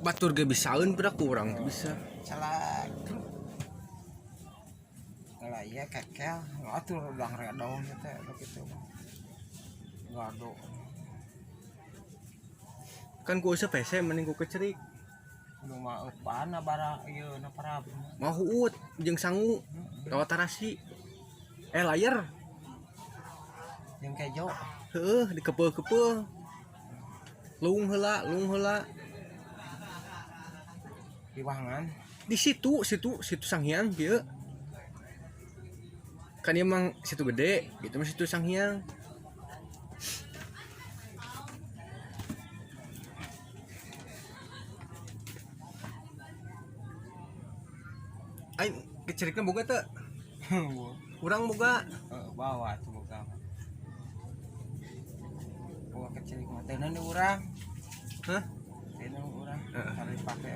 Batur ge bisaeun pada kurang bisa. Salah. Lah iya kekel, ngatur udang redong teh begitu. Gado. Kan ku usah PC mending ku kecerik. Nu mah eupana bara ieu na parab. Mau huut jeung sangu tawa tarasi. Layar. Jeung kejo. Heeh, dikepeuh-kepeuh. Lung heula, lung heula. Di wangan. Di situ, situ, situ Sanghyang kieu. Kan ieu emang situ gede, gitu mah situ Sanghyang. Aing kecerikna boga teu? Urang boga. Heeh, bawa tuh boga. Boga kecerik mah teu di urang. Hah? Teu urang. Heeh. Kali dipake.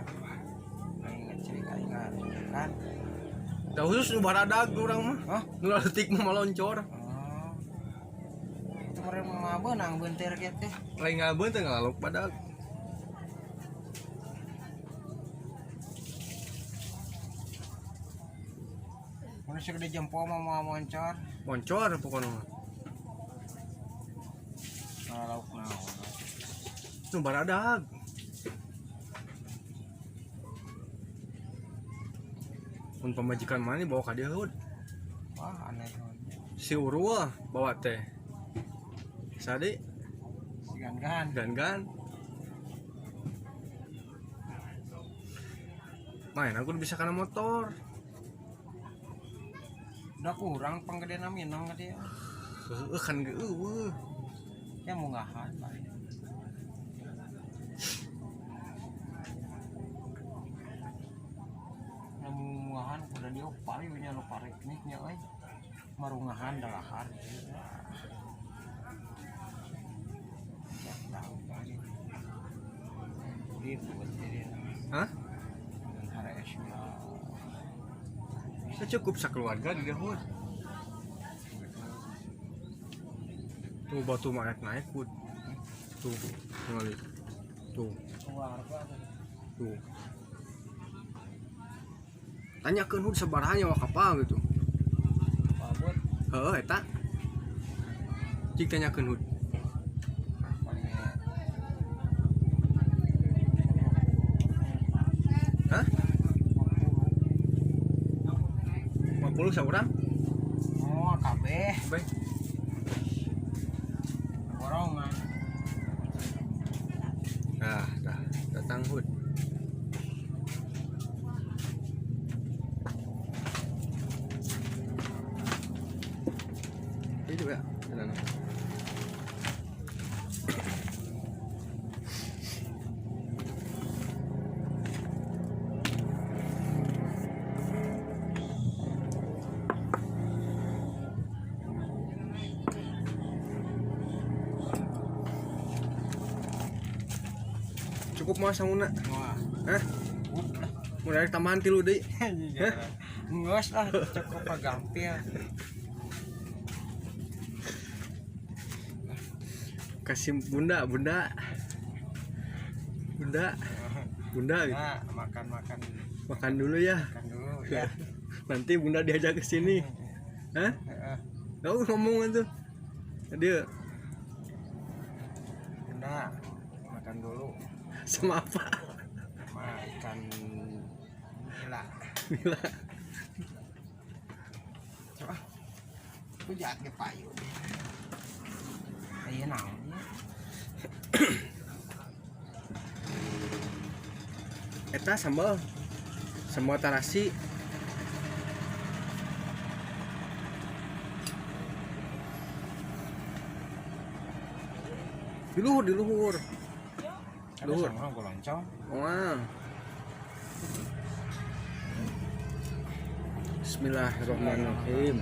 Aing ngecerik aing kan. Da khusus nu baradag urang mah. Hah? Nu leutik mah maloncor. Oh. Itu mereka mah beunang beuntir kieu teh. Lain ngabeun teh ngalaluk badag. Mun segede jempol mah moal moncor. Moncor pokokna mah. Ngalauk naon. Nu baradag. Mun pamajikan mana bawa ka dieu hud. Wah, aneh. Si Urul bawa teh. Sadi Si Gan-gan. Gan-gan. Main aku bisa kana motor. Udah kurang panggedena minang ka dia. Heueuh kan ge eueuh. Ya munggahan paling. Munggahan kuda dia paling nya nu pariknik nya euy. Marungahan dalahar. Ya tahu paling. Ribut jadi. Hah? Harees mah. Saya cukup sakeluarga di dahur. Tuh batu mah naik naik. Tuh, tingali. Tuh, tuh. Tanyakeun hud sabaraha nyawa kapal gitu. Babut. Heeh eta. Cik tanyakeun hud. Hah? 50 saurang? Oh, kabeh. Kabeh. Borongan. Nah, dah datang hud. Itu ya, jalan. Cukup mah sanguna. Wah. Hah? Mau dari tambahan tilu deui. Hah? Geus lah, cukup gampil. Kasih bunda, bunda. Bunda. Bunda gitu. Nah, makan-makan. Makan dulu ya. Makan dulu ya. Nanti bunda diajak ke sini. Hah? Heeh. Tahu ngomong tuh. Dia Bunda, makan dulu. Sama apa? Sama ikan nila. Nila. Coba. Aku jahat ke payu. Iya naon. Eta sambal. Sambal tarasi. Di luhur, di luhur. Luhur. Wah. Bismillahirrahmanirrahim.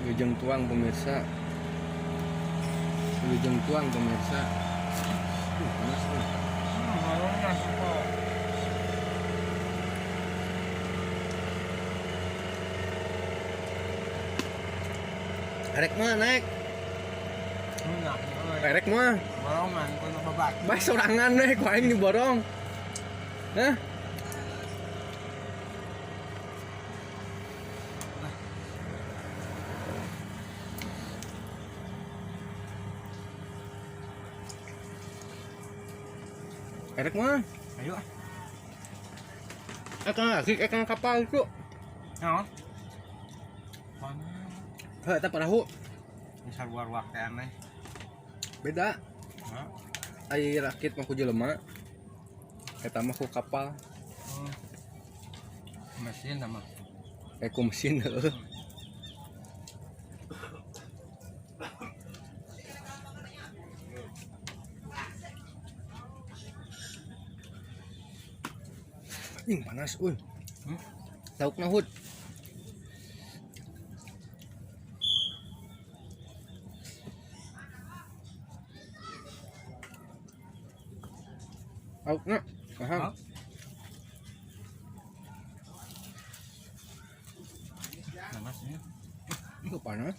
Wilujeng tuang pemirsa. Wilujeng tuang pemirsa. Panas nih. Arek mah naik. Enggak, Erek mah. Borongan ku babat. Bae sorangan we ku aing diborong. Hah? Erek mah. Ayo ah. Akang lagi, akang kapal itu. Naon? Mana? Heuh, eta parahu. Bisa luar teh aneh. Beda. Hah? Ai rakit mah ku jelema. Eta mah ku kapal. Mesin sama. Ku mesin heuh. Ih, panas euy. Laukna hud. Laukna. Aha. Panas ya. Itu panas.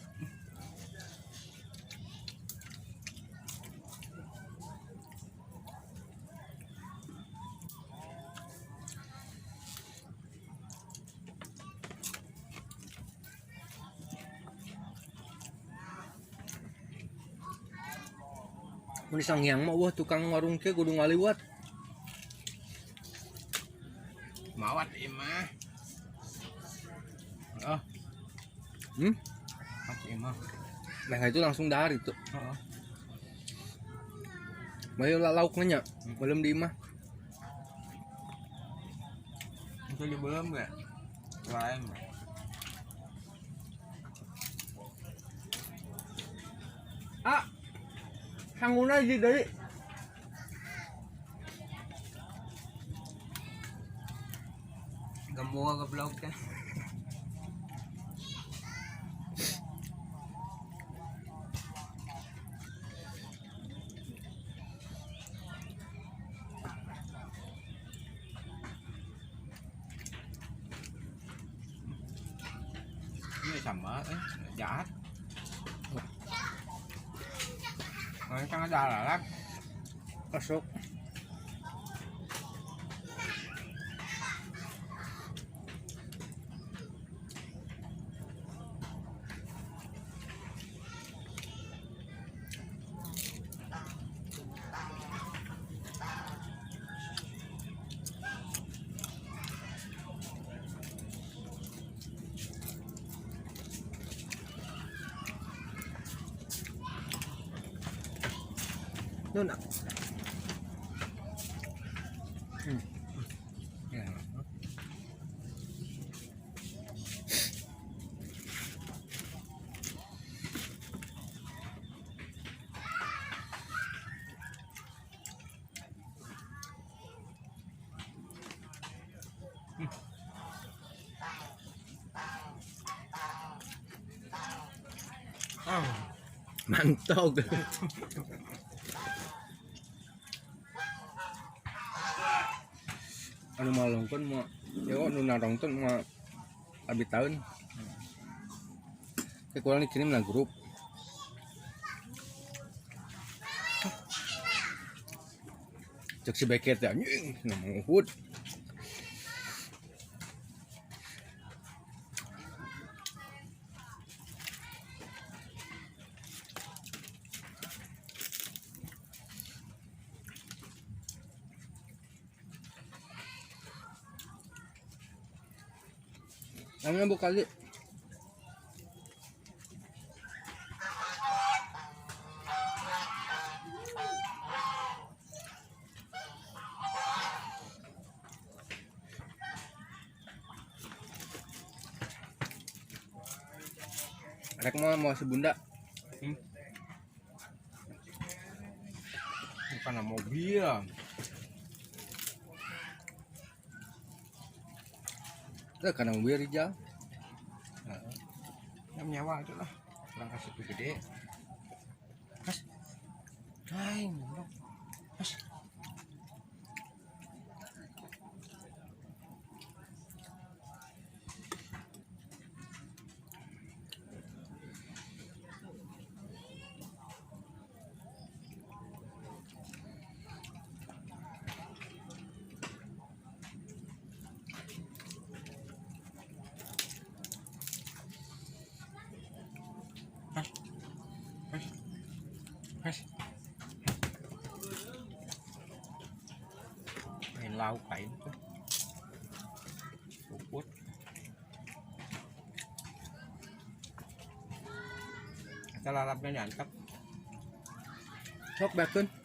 Mun di Sanghyang mah wah tukang warung ke kudu ngaliwat. Mawat imah. Oh. Mawat imah. Nah itu langsung dahar itu. Heeh. Mayo lauknya nya, belum di imah. Itu di belum enggak? Lain. Ah. Sanguna aja dari Gamboa goblok teh. Ini sama jahat. Ini kan ada alat masuk. Nun. Ya. Mantap. Anu malongkeun mah ya nu narongton mah abi tahun. Ke kurang dikirim lah grup. Cek si beket ya anjing ngomong hud. Namanya buka kali. Rek mau si bunda. Bukan mobil. Itu karena mobil Rijal. Yang nyewa itu lah. Orang kasih gede. Mas. Aing, Mas. Wes. Main lauk lain tuh. Puput. Kita lalapnya nyantap. Sok bekeun.